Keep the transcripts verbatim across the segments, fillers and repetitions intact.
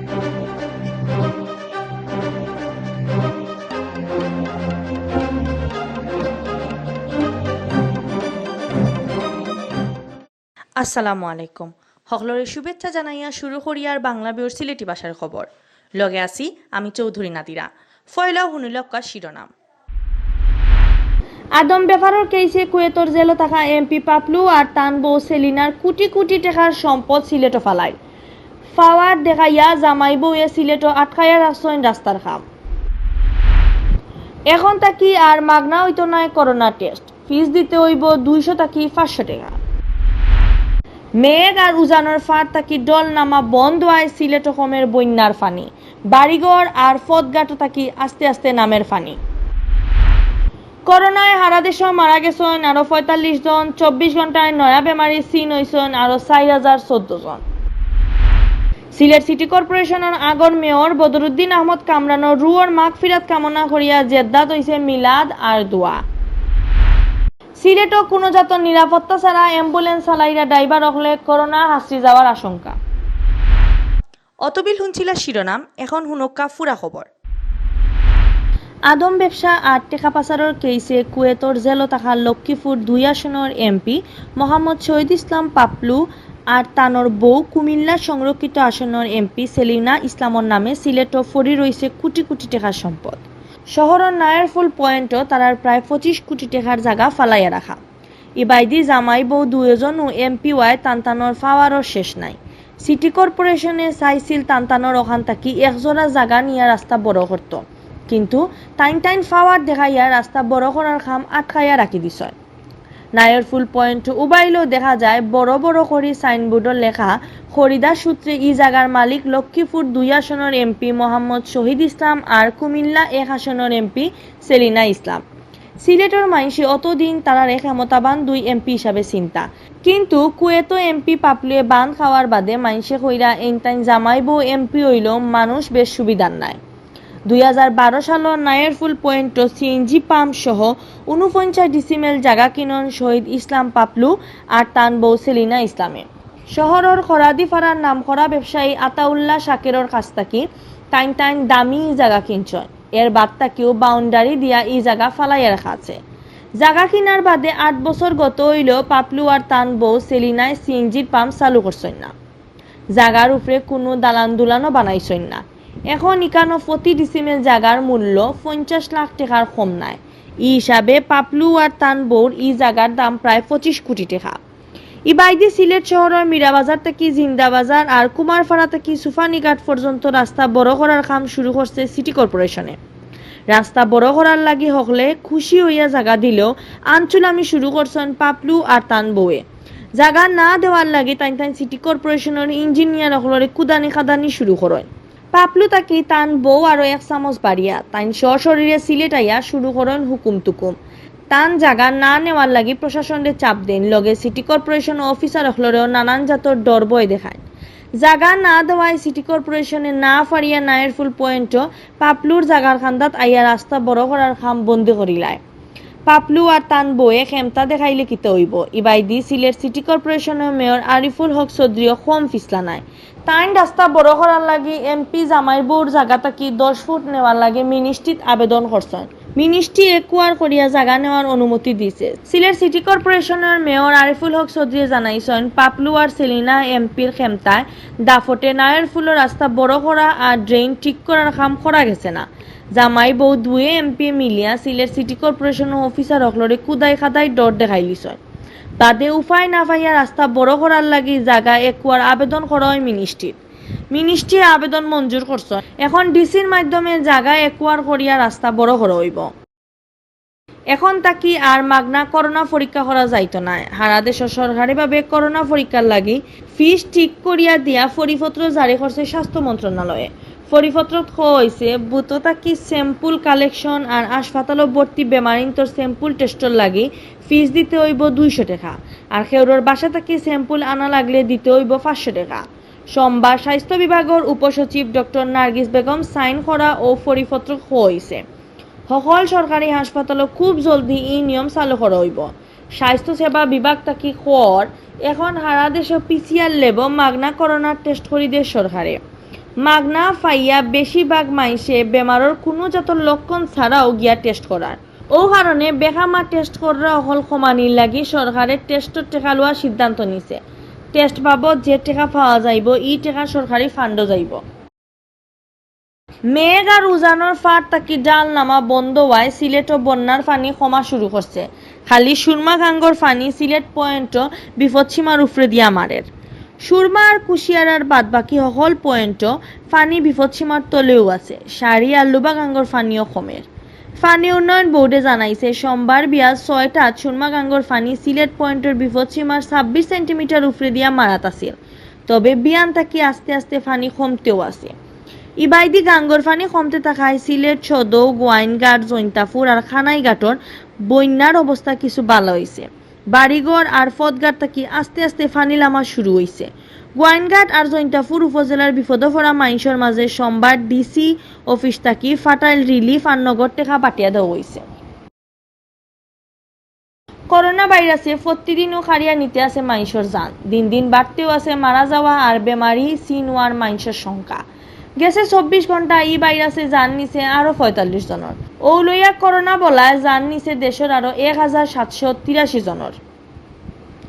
আসসালামু আলাইকুম। হকলরে শুভেচ্ছা জানাইয়া শুরু করিয়ার বাংলা বিউর সিলেটি ভাষার খবর। লগে আছি আমি চৌধুরী নাদিরা। ফয়লা হুনিলক্কা শিরোনাম। আদম ব্যাপারর কেইসে কুয়েতর জেলো থাকা এমপি পাপলু আর তান বউ সেলিনার কুটি কুটি টেকার সম্পদ সিলেটো ফালাই। ফাওয়ার দেখাইয়া জামাই বউয়ে সিলেটো আটকাইয়া রাখছইন রাস্তার কাম। এখন থাকি আর মাগনা অইতো নায় করোনা টেস্ট। ফিস দিতে অইবো দুইশো থাকি পাঁচশো টেকা। মেঘ আর উজানর ফার থাকি ঢল নামা বন্ধ অয় সিলেটো কমের বন্যার পানি। বাড়িঘর আর পথঘাটো থাকি আস্তে আস্তে নামের পানি। করোনায় হারা দেশো মারা গেছইন আরো পঁয়তাল্লিশ জন, চব্বিশ ঘন্টায় নয়া বেমারি চিন অইছইন আরো চার হাজার চৌদ্দ জন। সিলেট সিটি কর্পোরেশনর আগর মেয়র বদরুদ্দিন আহমদ কামরানর রুহর মাগফিরাত কামনা করিয়া জেদ্দাত অইছে মিলাদ আর দোয়া। সিলেটো কুনু জাতর নিরাপত্তা ছাড়া অ্যাম্বুলেন্স চালাইরা ড্রাইভার অকলে করোনা হাসি যাওয়ার আশঙ্কা। অতবিল হুনছিলা শিরোনাম, এখন হুনক্কা ফুরা খবর। আদম ব্যবসা আর টেকা পাচারর কেইসে কুয়েতর জেলো থাকা লক্ষ্মীপুর দুই আসনর এমপি মোহাম্মদ শহীদ ইসলাম পাপলু আর তানর বউ কুমিল্লা সংরক্ষিত আসনর এমপি সেলিনা ইসলামর নামে সিলেটো ফড়ি রইছে কুটি কুটি টেকার সম্পদ। শহরর নায়ারফুল পয়েন্টো তারার প্রায় পঁচিশ কুটি টেকার জাগা ফালাইয়া রাখা। ইবায়দি জামাই বউ দুইওজনউ এমপি অওয়ায় তানতানর ফাওয়ারর শেষ নাই। সিটি কর্পোরেশনে চাইছিল তানতানর অখান থাকি এক জোড়া জাগা নিয়া রাস্তা বড় করতো, কিন্তু তাইন তাইন ফাওয়ার দেখাইয়া রাস্তা বড় করার কাম আটকাইয়া রাখি দিছইন। নায়ারফুল পয়েন্ট উবাইলো দেখা যায় বড় বড় করি সাইনবোর্ডো লেখা, খরিদার সূত্রে ই জাগার মালিক লক্ষ্মীপুর দুই আসনর এমপি মোহাম্মদ শহীদ ইসলাম আর কুমিল্লা এক আসনর এমপি সেলিনা ইসলাম। সিলেটর মাইনষে অতদিন তারারে ক্ষমতাবান দুই এমপি হিসাবে চিনতা, কিন্তু কুয়েতো এমপি পাপলুয়ে বান খাওয়ার বাদে মাইনষে কইরা এইন তাইন জামাই বউ এমপি অইলো মানুষ বেশ সুবিধার নায়। দুই হাজার বারো সালো নায়ারফুল পয়েন্টো সিএনজি পাম্প সহ ঊনপঞ্চাশ ডিসিমেল জাগা কিনন শহীদ ইসলাম পাপলু আর তান বউ সেলিনা ইসলামে। শহরর খরাদিপাড়ার নামকরা ব্যবসায়ী আতাউল্লাহ শাকেরর কাছ থাকি তাইন তাইন দামি জাগা কিনছইন। এর বাদ থাকিও বাউন্ডারি দিয়া ই জাগা ফালাইয়া রাখা আছে। জাগা কিনার বাদে আট বছর গত অইলো পাপলু আর তান বউ সেলিনায় সিএনজির পাম্প চালু করছইন না। জাগার উপরে কুনু দালান দুলানও বানাইছইন না। এখন ইকানো প্রতি ডিসিমেল জাগার মূল্য পঞ্চাশ লাখ টেকার কম নায়। ই হিসাবে পাপলু আর তান বউর ই জাগার দাম প্রায় পঁচিশ কুটি টেকা। ইবায়দি সিলেট শহরর মীরাবাজার থাকি জিন্দাবাজার আর কুমারপাড়া থাকি সুফানীঘাট পর্যন্ত রাস্তা বড় করার কাম শুরু করছে সিটি কর্পোরেশনে। রাস্তা বড় করার লাগি হকলে খুশি অইয়া জাগা দিলেও আনচুলামি শুরু করছইন পাপলু আর তান বউয়ে। জাগা না দেওয়ার লাগি তাইন তাইন সিটি কর্পোরেশনর ইঞ্জিনিয়ার হকলরে কুদানি কাদানি শুরু করইন। পাপলু থাকি তান বউ আরো এক চামচ বাড়িয়া তাইন সশরীরে সিলেট আইয়া শুরু করইন হুকুম তুকুম। তান জাগা না নেওয়ার লাগি প্রশাসনরে চাপ দেইন, লগে সিটি কর্পোরেশন অফিসার হকলরেও নানান জাতর ডর ভয় দেখাইন। জাগা না দেওয়ায় সিটি কর্পোরেশনে না ফারিয়া নায়ারফুল পয়েন্টো পাপলুর জাগার কান্দাত আইয়া রাস্তা বড় করার কাম বন্দি করিলায়। পাপলু আর তান বউয়ে খেমতা দেখাইলে কিতা অইবো? ইবায়দি সিলেট সিটি কর্পোরেশনর মেয়র আরিফুল হক চৌধুরীও কম ফিছলা নায়। তাইন রাস্তা বড় করার লাগি এমপি জামাইর বউর জাগা থাকি দশ ফুট নেওয়ার লাগি মিনিস্ট্রিত আবেদন করছইন। মিনিস্ট্রি একুয়ার করিয়া জাগা নেওয়ার অনুমতি দিছে। সিলেট সিটি কর্পোরেশনর মেয়র আরিফুল হক চৌধুরীয়ে জানাইছইন, পাপলু আর সেলিনা এমপির খেমতায় দাফটে নায়ারফুলর রাস্তা বড় করা আর ড্রেইন ঠিক করার কাম করা গেছে না। জামাই বউ দুয়ে এমপি মিলিয়া সিলেট সিটি কর্পোরেশনর অফিসার হকলরে কুদাই কাদাই ডর দেখাইলিছইন। বাদে উপায় না পাইয়া রাস্তা বড় করার লাগি জাগা একুয়ার আবেদন করা অয় মিনিস্ট্রিত। মিনিস্ট্রিয়ে আবেদন মঞ্জুর করছইন। এখন ডিসির মাধ্যমে জাগা একুয়ার করিয়া রাস্তা বড় করা অইবো। এখন থাকি আর মাগনা করোনা পরীক্ষা করা যাইতো নায়। হারা দেশো সরকারিভাবে করোনা পরীক্ষার লাগি ফিস ঠিক করিয়া দিয়া পরিপত্র জারি করছে স্বাস্থ্য মন্ত্রণালয়ে। পরিপত্রত কওয়া অইছে, বুথো থাকি sample collection আর হাসপাতালো ভর্তি বেমারিন্তর sample test-র লাগি ফিস দিতে অইবো দুইশো টেকা, আর কেউরর বাসা থাকি sample আনা লাগলে দিতে অইবো পাঁচশো টেকা। সোমবার স্বাস্থ্য বিভাগর উপসচিব ডক্টর নার্গিস বেগম সাইন করা অউ পরিপত্রত কওয়া অইছে, হকল সরকারি হাসপাতালো খুব জলদি ই নিয়ম চালু করা অইবো। স্বাস্থ্য সেবা বিভাগ থাকি কওর, এখন হারা দেশো পিসিআর ল্যাবো মাগনা করোনার টেস্ট করি দের সরকারে। মাগনা পাইয়া বেশিরভাগ মাইনষে বেমারর কুনু জাতর লক্ষণ ছাড়াও গিয়া টেস্ট করার। অউ কারণে বেকামা টেস্ট কররা অকল কমানির লাগি সরকারে টেস্টর টেকা লওয়ার সিদ্ধান্ত নিছে। টেস্ট বাবদ যে টেকা পাওয়া যাইবো, ই টেকা সরকারি ফান্ডো যাইবো। মেঘ আর উজানর ফাড় থাকি ঢাল নামা বন্ধ অওয়ায় সিলেটো বন্যার পানি কমা শুরু করছে। খালি সুরমা গাঙ্গর পানি সিলেট পয়েন্টো বিপদসীমার উপরে দিয়া মারের। সুরমা আর কুশিয়ারার বাদবাকি হকল পয়েন্টো পানি বিপদসীমার তলেউ আছে। সারি আর লুবা গাঙ্গর পানিও কমের। পানি উন্নয়ন বোর্ডে জানাইছে, সোমবার বিয়াল ছয়টাত সুরমা গাঙ্গর পানি সিলেট পয়েন্টর বিপদসীমার ছাব্বিশ সেন্টিমিটার উপরে দিয়া মারাত আছিল। তবে বিয়ান থাকি আস্তে আস্তে পানি কমতেও আছে। ইবায়দি গাঙ্গর পানি কমতে থাকায় সিলেট সদর, গোয়াইনঘাট, জৈন্তাপুর আর কানাইঘাটর বন্যার অবস্থা কিছু ভালা অইছে। বাড়িঘর আর পথঘাট থাকি আস্তে আস্তে পানি লামা শুরু অইছে। গোয়াইনঘাট আর জৈন্তাপুর উপজেলার বিপদো পড়া মাইনষর মাঝে সোমবার ডিসি অফিস থাকি ফাটাইল রিলিফ আর নগদ টেকা পাঠিয়া দেওয়া অইছে। করোনা ভাইরাসে প্রতিদিনও কাড়িয়া নিতে আছে মাইনষর জান। দিন দিন বাড়তেও আছে মারা যাওয়া আর বেমারি চিন অওয়ার মাইনষর সংখ্যা। গেছে চব্বিশ ঘন্টা ই ভাইরাসে জান নিছে আরো পঁয়তাল্লিশ জনর। অউ লইয়া করোনা বালায় জান নিছে দেশর আরো এক হাজার সাতশো তিরাশি জনর।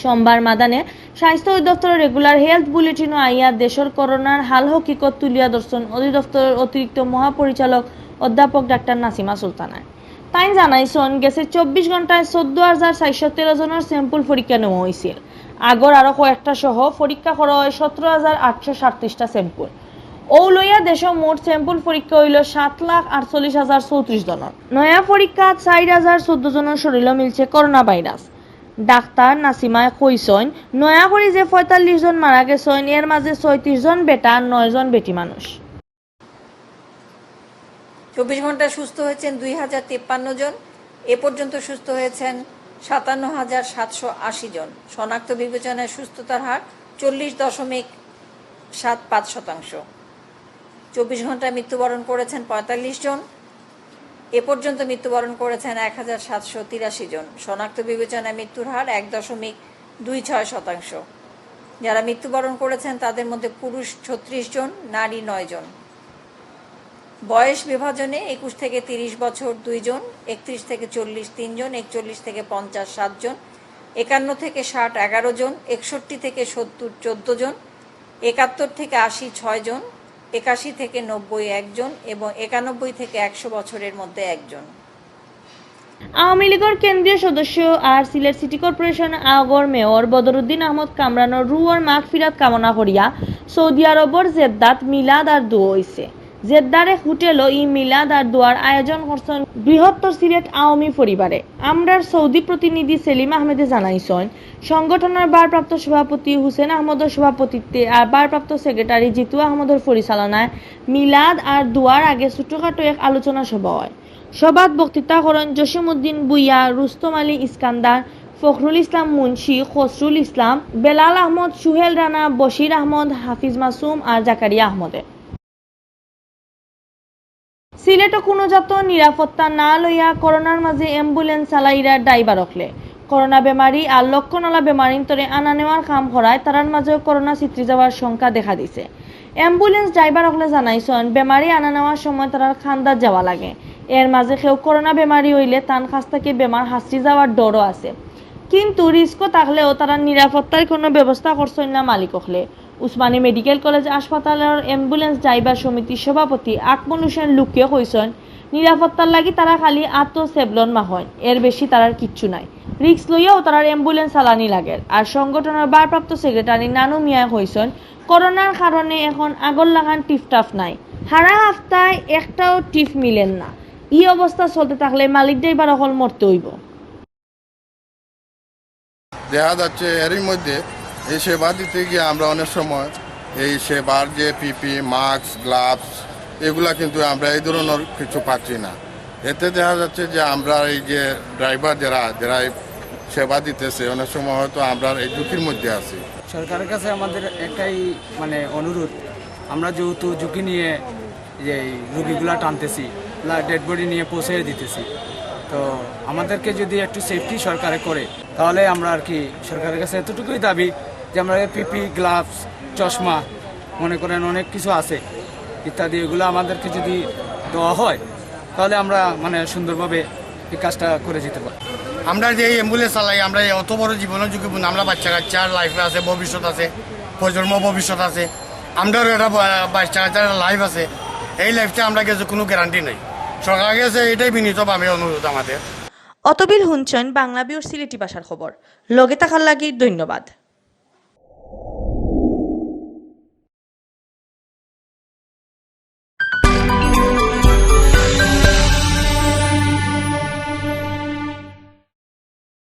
সোমবার মাদানে স্বাস্থ্য অধিদপ্তরর regular health bulletinও আইয়া দেশর করোনার হাল হকিকত তুলিয়া ধরছইন অধিদপ্তরর অতিরিক্ত মহাপরিচালক অধ্যাপক ডাক্তার নাসিমা সুলতানায়। তাইন জানাইছইন, গেছে চব্বিশ ঘন্টায় চৌদ্দ হাজার চারশো তেরো জনর sample পরীক্ষা নেওয়া অইছিল। আগর আরো কয়েকটা সহ পরীক্ষা করা অয় সতেরো হাজার আটশো সাতত্রিশটা sample। অউ লইয়া দেশো মোট sample পরীক্ষা অইলো সাত লাখ আটচল্লিশ হাজার চৌত্রিশ জনর। নয়া পরীক্ষাত চাইর হাজার চৌদ্দ জনর শরীলো মিলছে করোনা ভাইরাস। ডাক্তার নাসিমায় কইছইন, নয়া করি যে পঁয়তাল্লিশ জন মারা গেছইন, এর মাঝে ছয়ত্রিশ জন বেটা আর নয় জন বেটি মানুষ। চব্বিশ ঘন্টায় সুস্থ হয়েছেন দুই হাজার তিপ্পান্ন জন। এ পর্যন্ত সুস্থ হয়েছেন সাতান্ন হাজার সাতশো আশি জন। শনাক্ত বিবেচনায় সুস্থতার হার চল্লিশ দশমিক সাত পাঁচ শতাংশ। চব্বিশ ঘন্টায় মৃত্যুবরণ করেছেন পঁয়তাল্লিশ জন। এ পর্যন্ত মৃত্যুবরণ করেছেন এক হাজার সাতশো তিরাশি জন। শনাক্ত বিবেচনায় মৃত্যুর হার এক দশমিক দুই ছয় শতাংশ। যারা মৃত্যুবরণ করেছেন তাদের মধ্যে পুরুষ ছত্রিশ জন, নারী নয় জন। বয়স বিভাজনে একুশ থেকে তিরিশ বছর দুই জন, একত্রিশ থেকে চল্লিশ তিন জন, একচল্লিশ থেকে পঞ্চাশ সাত জন, একান্ন থেকে ষাট এগারো জন, একষট্টি থেকে সত্তর চোদ্দ জন, একাত্তর থেকে আশি ছয় জন, একাশি থেকে নব্বই একজন এবং একানব্বই থেকে একশো বছরের মধ্যে একজন। আওয়ামী লীগর কেন্দ্রীয় সদস্য আর সিলেট সিটি কর্পোরেশন আগর মেয়র বদরুদ্দিন আহমদ কামরানর রুহর মাগফিরাত কামনা করিয়া সৌদি আরবর জেদ্দাত মিলাদ আর দোয়া অইছে। জেদ্দার এক হোটেলো ই মিলাদ আর দোয়ার আয়োজন করছইন বৃহত্তর সিলেট আওয়ামী পরিবারে। আমরার সৌদি প্রতিনিধি সেলিম আহমেদে জানাইছইন, সংগঠনর ভারপ্রাপ্ত সভাপতি হুসেন আহমদর সভাপতিত্বে আর ভারপ্রাপ্ত সেক্রেটারি জিতু আহমদর পরিচালনায় মিলাদ আর দোয়ার আগে ছোটখাটো এক আলোচনা সভা অয়। সভাত বক্তৃতা করইন জসিমউদ্দিন ভূঁইয়া, রুস্তম আলী ইস্কান্দার, ফখরুল ইসলাম মুন্সি, খসরুল ইসলাম, বেলাল আহমদ, সুহেল রানা, বশির আহমদ, হাফিজ মাসুম আর জাকারিয়া আহমদে। সিলেটো কুনু জাতর নিরাপত্তা না লইয়া করোনার মাঝে ambulance চালাইরা driver অকলে। করোনা বেমারি আর লক্ষণআলা বেমারিন্তরে আনা নেওয়ার কাম করায় তারার মাঝেও করোনা ছিতরি যাওয়ার শঙ্কা দেখা দিছে। Ambulance driver অকলে জানাইছইন, বেমারি আনা নেওয়ার সময় তারার কান্দাত যাওয়া লাগে। এর মাঝে কেউ করোনা বেমারি অইলে তান কাছ থাকি বেমার হাছরি যাওয়ার ডরও আছে। কিন্তু riskও থাকলেও তারার নিরাপত্তার কুনু ব্যবস্থা করছইন না মালিক অকলে। উসমানী মেডিকেল কলেজ হাসপাতালর ambulance driver সমিতির সভাপতি আকমল হোসেন লুকিয়ে কইছইন, নিরাপত্তার লাগি তারা খালি আতো সেভলন মাখইন, এর বেশি তারার কিচ্ছু নাই। Risk লইয়াও তারার ambulance চালানি লাগের। আর সংগঠনর ভারপ্রাপ্ত সেক্রেটারি নানু মিয়ায় কইছইন, করোনার কারণে এখন আগর লাখান টিফটাফ নাই। হারা হাপ্তায় একটাও টিফ মিলের না। ই অবস্থা চলতে থাকলে মালিক driver অকল মরতে অইবো। দেখা যাচ্ছে এরই মধ্যে এই সেবা দিতে গিয়ে আমরা অনেক সময় এই সেবার যে পিপি, মাস্ক, গ্লাভস, এগুলা কিন্তু আমরা এই ধরনের কিছু পাচ্ছি না। এতে দেখা যাচ্ছে যে আমরা এই যে ড্রাইভার যারা যারা এই সেবা দিতেছে, অনেক সময় হয়তো আমরা এই ঝুঁকির মধ্যে আছি। সরকারের কাছে আমাদের একটাই মানে অনুরোধ, আমরা যেহেতু ঝুঁকি নিয়ে যে এই রুগীগুলা টানতেছি, ডেড বডি নিয়ে পৌঁছে দিতেছি, তো আমাদেরকে যদি একটু সেফটি সরকারে করে, তাহলে আমরা আর কি সরকারের কাছে এতটুকুই দাবি যে আমরা পিপি, গ্লাভস, চশমা, মনে করেন অনেক কিছু আছে, ইত্যাদি, এগুলো আমাদেরকে যদি দেওয়া হয়, তাহলে আমরা মানে সুন্দরভাবে এই কাজটা করে যেতে পারি। আমরা যে এই অ্যাম্বুলেন্স চালাই, আমরা এই অত বড় জীবনের ঝুঁকি বুঝি না। আমরা বাচ্চা কাচ্চার লাইফ আছে, ভবিষ্যৎ আছে, প্রজন্ম ভবিষ্যৎ আছে। আমরারও একটা বা-, বাচ্চা কাচ্চার লাইফ আছে। এই লাইফটা আমরা গেছে কোনো গ্যারান্টি নাই। সরকার গেছে এটাই বিনীতভাবে অনুরোধ আমাদের। অতবিল হুনছইন বাংলা ভিউর সিলেটি ভাষার খবর। লগে থাকার লাগি ধন্যবাদ।